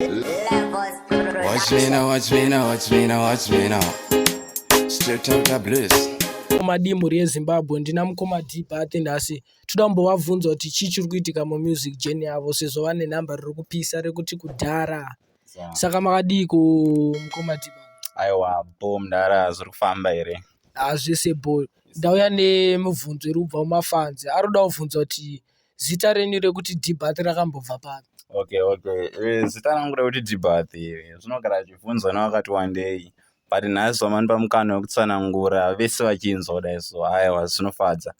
Watch me now, watch me now, watch me now, watch me now. Straight out of bliss. Madii mhuri yeZimbabwe? Ndina mukoma D Bath nhasi. Toda kumbovabvunza kuti chii chiri kuitika mumusic journey yavo, sezvo vane nhamba riri kupisa rekuti Kudhara. Saka makadii mukoma D Bath? Aiwa, bo mudara, zviri kufamba here? Hazvese bo. Ndauya nemubvunzo iri kubva mumafans. Ari kuda kubvunza kuti zita renyu rekuti D Bath rakambobva papi? Okay, zita rangu rekuti Dbath zvinogara zvichibvunzwa nevakati wandei, but nhasi vamanipa mukana wekutsanangura vese vachinzwa kudai, so aiwa, zvinofadza.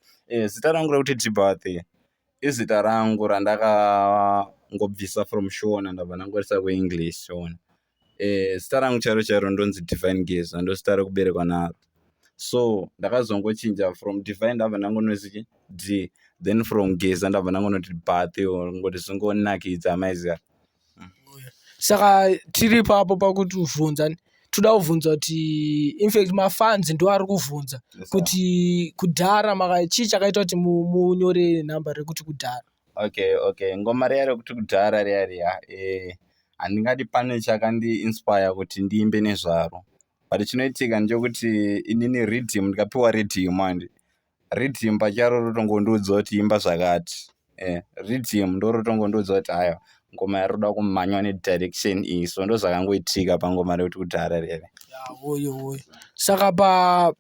Zita rangu rekuti Dbath izita rangu randakangobvisa from Shona, ndabva ndangorisa kuEnglish Shona. Zita rangu chairo chairo ndonzi Divine Geza, ndo zita rekuberekwa naro. So ndakazongochinja from Divine, ndabva ndangonoti D, then from Geza ndabva ndangonoti Bath, ngoti zvingonakidza, maiziva. Saka tiri ipapo pakuti kubvunza, toda kubvunza kuti, infact mafans ndo ari kubvunza kuti Kudhara chii chakaita kuti munyore nhamba rekuti Kudhara? Okay, ngoma riya rekuti Kudhara riya riya, handingati pane chakandiinspire kuti ndiimbe nezvaro, but chinoitika ndechekuti inini riddim, ndikapiwa riddim, handi riddim pacharo rotongondiudza kuti imba zvakati. Riddim ndo rotongondiudza kuti haya, ngoma yaroda kumhanywa nedirection iyi. So ndo zvakangoitika pangoma rekuti Kudhara rere. Oyo oyo, saka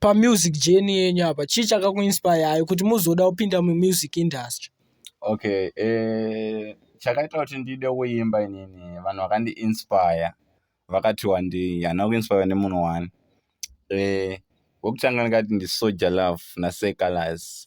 pamusic journey yenyu apa, chii chakakuinspirei kuti muzoda kupinda mumusic industry? Okay, chakaita kuti ndide kuimba inini, vanhu vakandiinspire vakati wandei, handina kuinspire nemunhu one. Wekutanga ndingati ndiSoul Jah Love naSeh Calaz.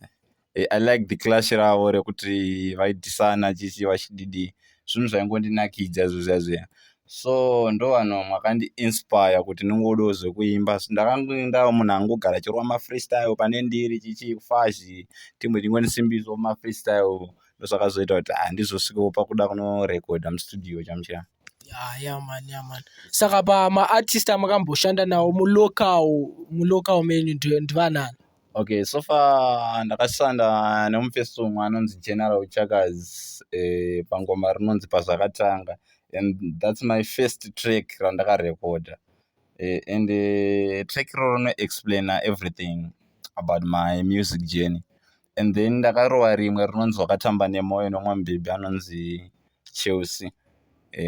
I like the clash ravo rekuti vaidhisana chichi vachididi, zvinhu zvaingondinakidza izvo zviya zviya. So ndo vanhu vakandiinspire kuti ndingodawo zvekuimba. Ndakanga ndava munhu angogara achirova mafreestyle pane ndiri chichi fazhi timwe tingondisimbisawo mafreestyle. Ndozvakazoita kuti handizosvikawo pakuda kunorekodha mustudio chamuchaya. Ya man, ya man. Saka pamaartist amakamboshanda nawo mulocal menyu ndivanani? Okay, so far ndakashanda nemufesi umwe anonzi General Chakas, pangoma rinonzi Pazvakatanga, and that's my first track randakarekodha, and track iroro rinoexplaina everything about my music journey. And then ndakarova rimwe rinonzi Wakatamba Nemwoyo nomwe mubhebhi anonzi Chelsea.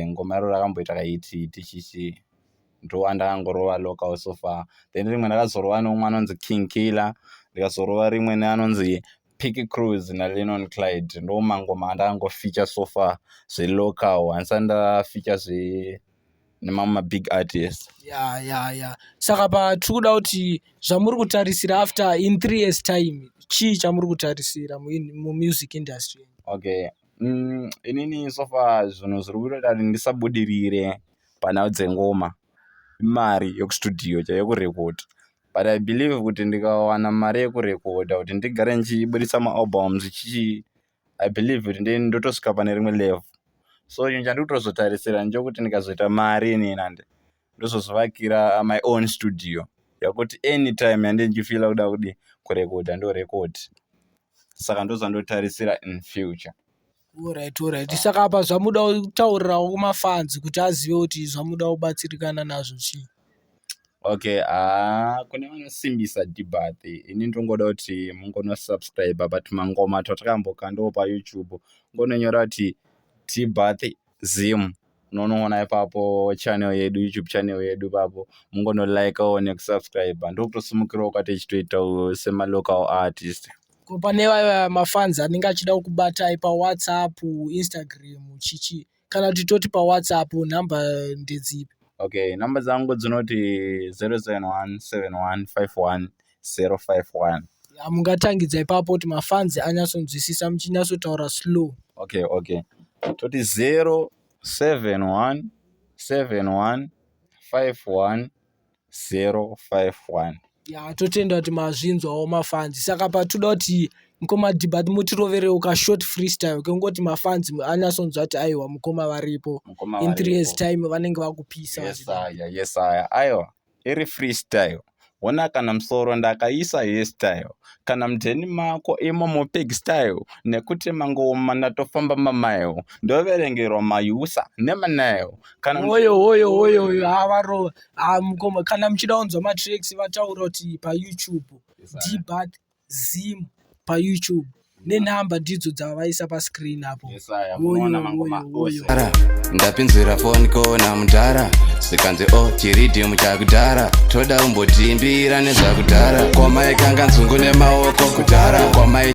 Ngoma iro rakamboita kaiti tichichi, ndo andakangorova local so far. Then rimwe ndakazorova neumwe anonzi King Killer, ndikazorova rimwe neanonzi Picky Cruz naLenon Clyde. Ndo mangoma andakangofeature so far zvelocal. Handisati ndafeature zve nemamwe mabig artist. Ya, saka patiri kuda kuti zvamuri kutarisira after in 3 years time, chii chamuri kutarisira mumusic industry? Okay, inini so far zvinhu zviri kutoita kuti ndisabudirire panhau dzengoma imari yekustudio chaiyo yekurekodha, but I believe kuti ndikawana mari yekurekodha kuti ndigare ndichibudisa maalbums chichi, I believe kuti ndotosvika pane rimwe level. So chinhu chandiri kutozotarisira ndechekuti ndikazoita mari inini, handi ndozozvivakira my own studio yekuti anytime yandee ndichifeela kuda kudi kurekodha, ndorekodha. Saka ndozvandotarisira in future. Alright, saka apa zvamuda kutaurirawo kumafans kuti azive kuti zvamuda kubatsirikana nazvo chii? Okay, haa, kune vanosimbisa Dbath, ini ndingoda kuti mungonosubscribe but mangoma twatakambokandawo paYouTube, ngononyora kuti Dbath Zim, unonoona ipapo channel yedu, YouTube channel yedu ipapo. Mungonolikewo nekusubscribe, ndokutosimukirawo kwati tichitoitawo semalocal artist. Ko pane vaya mafans anenge achida kukubatai paWhatsApp, Instagram, chichi, kana kuti toti paWhatsApp, nhamba ndedzipi? Okay, namba dzangu dzinoti 071 7151 051. Mungatangidza ipapo kuti mafans anyatsonzwisisa muchinyatsotaura slow. Okay, toti 071 71 51 051. Ya, totenda kuti mazvinzwawo mafans. Saka patoda kuti mukoma Dbath mutiroverewo kashort freestyle kengoti mafans anyatsonzwa kuti aiwa, mukoma varipo. Mukoma In 3 years varipo. time vanenge vakupisa. Yesaya, yesaya, aiwa, iri freestyle. Hona kana musoro ndakaisa hairstyle, kana mudheni mako imomo pig style, nekuti mangoma ndatofamba mamail, ndoverengerwa mayusa nemanail kana. Oyo oyo oyo oyo, havarova ha mukoma. Kana muchida kunzwa matracks, vataura kuti paYouTube, Dbath Zim paYouTube, nenhamba ndidzo dzavaisa pascreen apo. Yes, aya, munoona mangoma Oyo, ose. Mudhara, ndapinzira phone kona mudhara, zikanzi o chiridhimu chakudhara, toda umbotiimbira nezvakudhara, kwamaikanga nzungu nemaoko kudhara kwamai.